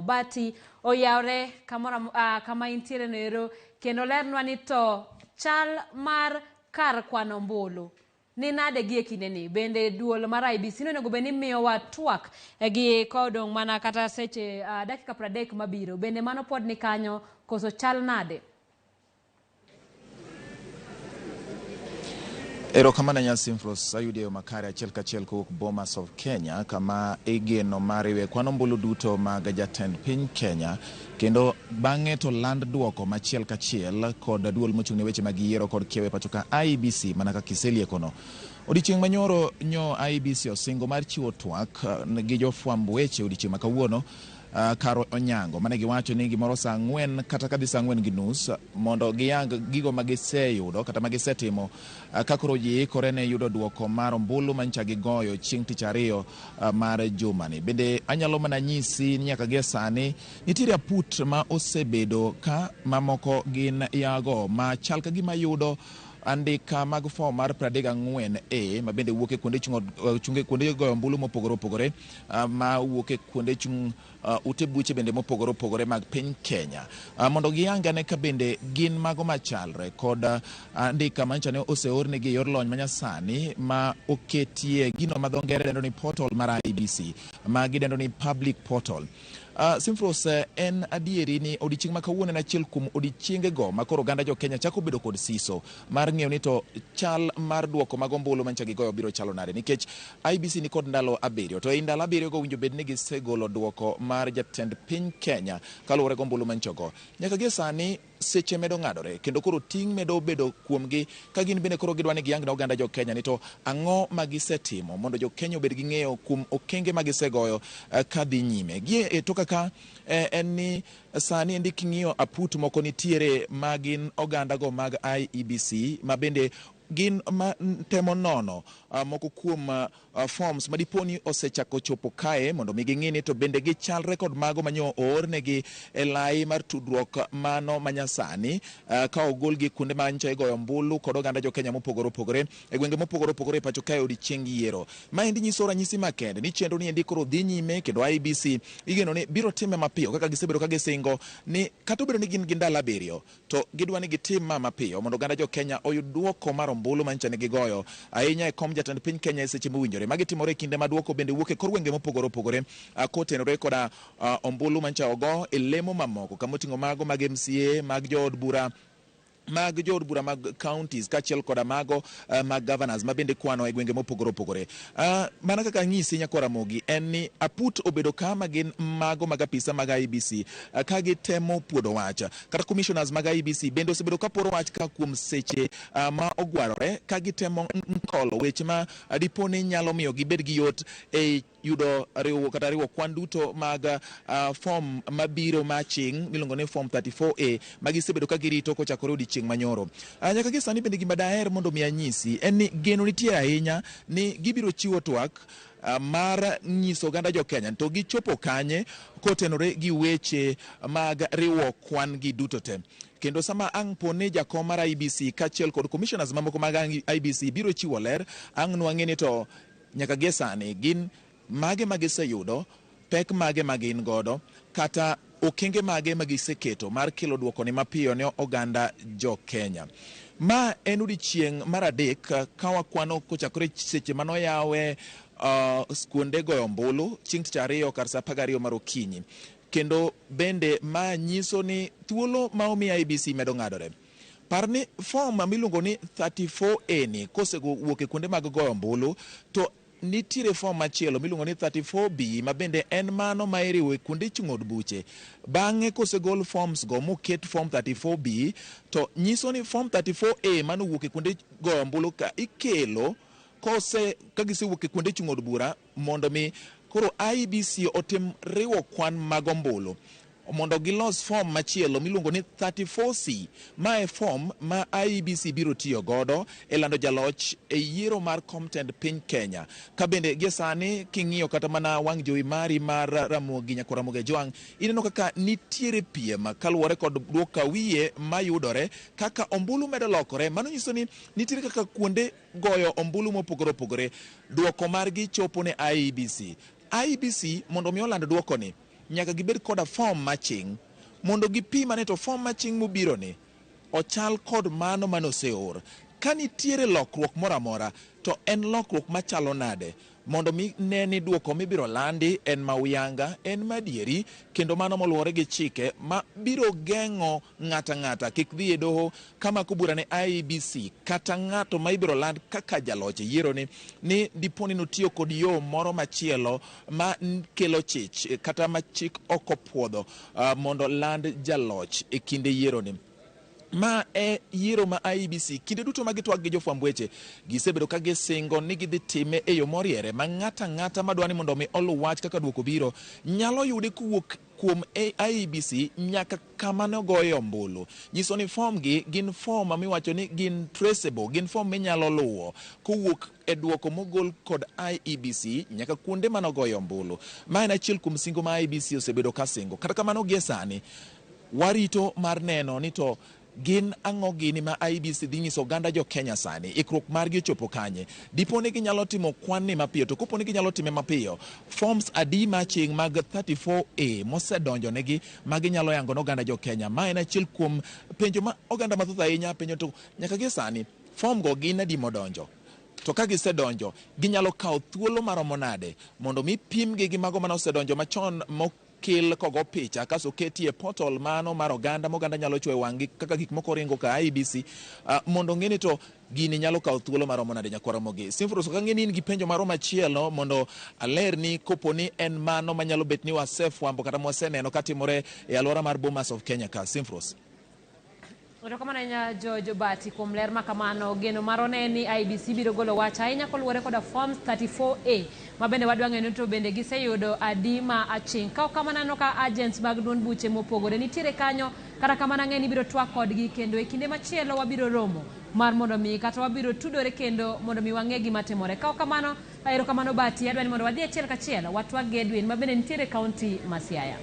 Obati oyawre kamoro kama intiere no ero kendo lernwa ni to chal mar kar kwano ombulu ni nade gi e kindeni. Bende duol mar IEBC no onego bed ni miyowa twak gi kodong' mana kata seche dakika 30 mabiro. Bende mano pod ni kanyo koso chal nade? Erokamano ahinya Simfros, ayudi e yo makare achiel kachiel kowuok Bomas of Kenya kama igeno mar riwe kwan ombulu duto mag jatend piny Kenya kendo bang'e to land duoko machiel kachiel kod duol mochung' ne weche mag yiero kod kiewo e pacho ka IEBC mana kaka iseliekono. Odiechieng' manyoro nyo IEBC osingo mar chiwo twak gi jofwamb weche odiechieng' ma kawuono kar onyango mane giwacho ni gimoro saa ang'wen kata kadhi saa ang'wen gi nus mondo giyang gigo ma giseyudo kata ma gisetimo ka koro ji ikore ne yudo duoko mar ombulu manyicha gigoyo chieng' tich ariyo mar jumani. Bende anyalo mana nyisi ni nyaka gie sani nitiere aput ma osebedo ka mamoko gin yago ma chal ka gima yudo andika mag fom mar 34A ma bende wuok e kuonde chung' kuonde goyo ombulu mopogore opogore ma wuok e kuonde chung' ute buche bende mopogore opogore mag piny Kenya mondo giyang ane ka bende gin mago machalre kod andika manyicha ne oseornegi e yor lony manyasani ma oketie gino ma dho ngere dendo ni portal mar IEBC ma gidendo ni public portal. Simfros, en adieri ni odiechieng' ma kawuono en achiel kuom odiechiengego ma koro oganda jo Kenya chako bedo kod siso mar ng'eyo ni to chal mar duoko mag ombulu manyicha gigoyo biro chalo nade, nikech IEBC ni kod ndalo 7 to ei ndalo 7 go owinjo bed ni gisegolo duoko mar jatend piny Kenya kaluwore gi ombulu manyicha ogo. Nyaka gie sani seche medo ng'adore kendo koro ting' medo bedo kuomgi ka gin bende koro gidwa ni giyang ne oganda jo Kenya ni to ang'o ma gisetimo mondo jo Kenya obed gi ng'eyo kuom okenge ma gisegoyo ka dhi nyime. Gie e toka ka en ni sani endi king'iyo aput moko nitiere ma gin oganda go mag IEBC ma bende gin ma temo nono moko kuom forms ma dipo ni osechako chopo kae mondo mi ging'i ni to bende gichalre kod mago manyo oornegi e lai mar tudruok mano manyasani ka ogolgi kuonde ma nyocha igoyo ombulu kod oganda jo Kenya mopogore opogore e gwenge mopogore opogore e pacho kae odiechieng yiero. Maendi nyiso ranyisi makende ni chenro ni endi koro dhi nyime kendo IEBC igeno ni biro time mapiyo kaka gisebedo ka gisingo ni kata obedo ni gin gi ndalo 7 to gidwa ni gitim ma mapiyo mondo oganda jo Kenya oyud duoko mar ombulu manyicha ne gigoyo ahinya e kom jatend piny Kenya e seche mowinjore. Magi timore e kinde ma duoko bende wuok e kor gwenge mopogore opogore kotenore koda ombulu manyicha ogo e lemo mamoko kama oting'o mago mag MCA, mag jood bura, mag jood bura mag counties kaachiel koda mago mag governors ma bende kwano e gwenge mopogore opogore. Mana kaka anyisi nyakwar Ramogi en ni aput obedo ka ma gin mago mag apisa mag IEBC ka gitemo puodho wach. Kata commissioners mag IEBC bende osebedo ka poro wach ka kuom seche ma ogwarore ka gitemo nkolo weche ma dipo ni nyalo miyo gibed gi yot e yudo riwo kata riwo kwan duto mag form mabiro maching miluongo ni form 34A ma gisebedo ka girito kochakore odiechieng' manyoro. Nyaka gi sani bende gima daher mondo mi anyisi en ni geno nitie ahinya ni gibiro chiwo twak mar nyiso oganda jo Kenya to gichopo kanye kotenore gi weche mag riwo kwan gi duto te. Kendo sama ang' po ni jakom mar IEBC kaachiel kod commissioners mamoko mag IEBC biro chiwo ler, ang' nwang'e ni to nyaka gie sani gin mage ma giseyudo, pek mage ma gin godo, kata okenge mage ma giseketo mar kelo duoko ni mapiyo ne oganda jo Kenya. Ma en odiechieng' mar 3 ka wakwano kochakore seche manoyawe kuonde goyo ombulu chieng' tich ariyo kar saa 12 mar okinyi. Kendo bende ma nyiso ni thuolo ma omi IEBC medo ng'adore. Par ni form miluongo ni 34A ni kosewuok e kuonde mag goyo ombulu to nitiere form machielo miluongo ni 34B ma bende en mano ma iriwo e kuonde chung' od buche. Bang'e kosegol forms go moket form 34B to nyiso ni form 34A manowuok e kuonde goyo ombulu ka ikelo kose ka gisewuok e kuonde chung' od bura mondo mi koro IEBC otim riwo kwan mag ombulu mondo gilos form machielo miluongo ni 34C. Ma e form ma IEBC biro tiyo godo e lando jaloch e yiero mar kom tend piny Kenya. Ka bende gie sani king'iyo kata mana wang' jowi mari mar Ramogi Nyakwar Ramogi Ajwang', ineno kaka nitiere piem kaluwore kod duoko wiye mayudore kaka ombulu medo lokore. Mano nyiso ni nitiere kaka kuonde goyo ombulu mopogore opogore duoko margi chopo ne IEBC. IEBC mondo mi oland duoko ni Nyaka gibed koda form maching' mondo gipim ane to form maching' mobiro ni ochal kod mano mane oseor. Ka nitiere lokruok moro amora to en lokruok machalo nade mondo mi ne ni duoko mibiro landi en ma uyanga, en madieri kendo mano moluwore gi chike ma biro geng'o ng'ato ang'ata kik dhi e doho kamako bura ne IEBC kata ng'ato ma ibiro land kaka jaloch e yiero ni ni dipo ni notiyo kod yo moro machielo ma kelo chich kata ma chik ok opuodho mondo land jaloch e kinde yiero ni. Ma e yiero ma IEBC kinde duto ma gitwak gi jofwamb weche gisebedo ka gisingo ni gidhi time e yo moriere ma ng'ato ang'ata madwa ni mondo mi oluw wach kaka duoko biro nyalo yude kowuok kuom IEBC nyaka kama ne ogoye ombulu. Nyiso ni form gi gin form miwacho ni gin traceable, gin form minyalo luwo kowuok e duoko mogol kod IEBC nyaka kuonde mane ogoye ombulu. Ma en achiel kuom singo ma IEBC osebedo ka singo. Kata kamano gie sani warito mar neno ni to gin ang'o gini ma IEBC dhi nyiso oganda jo Kenya sani, ikruok margi ochopo kanye. Dipo ni ginyalo timo kwan ni mapiyo, to kopo ni ginyalo time mapiyo, forms adi maching' mag 34A mosedonjo negi ma ginyalo yango ne oganda jo Kenya. Ma en achiel kuom penjo ma oganda mathoth ahinya penjo to nyaka gie sani form go gin adi modonjo. To ka gisedonjo, ginyalo kawo thuolo maromo nade mondo mi pimgi gi mago mane osedonjo machon mokel kogo picha kasto oketie portal mano mar oganda ma oganda nyalo chwoyo wang'gi kaka gik moko ringo ka IEBC mondo ong'e ni to gini nyalo kawo thuolo maromo nade nyakwar Ramogi. Simfros, ok ang'e ni in gi penjo moro machielo mondo alerni kopo ni en mano manyalo bet ni wasefwambo kata mwaseneno katimore e alwora mar Bomas of Kenya ka. Simfros. Erokamano ahinya George Obati kuom ler ma kamano. Geno marwa ne en ni IEBC biro golo wach ahinya koluwore koda forms 34A ma bende wadwa ng'eyo ni to bende giseyudo adi ma aching'. Ka ok kamano aneno ka agents mag duond buche mopogore nitiere kanyo, kata kamano ang'eyo ni ibiro twak kodgi kendo e kinde machielo wabiro romo mar mondo mi kata wabiro tudore kendo mondo mi wang'e gima timore. Ka ok kamano, erokamano Bati, adwa ni mondo wadhi achiel kachiel watwak gi Edwin ma bende nitiere e kaunti ma Siaya.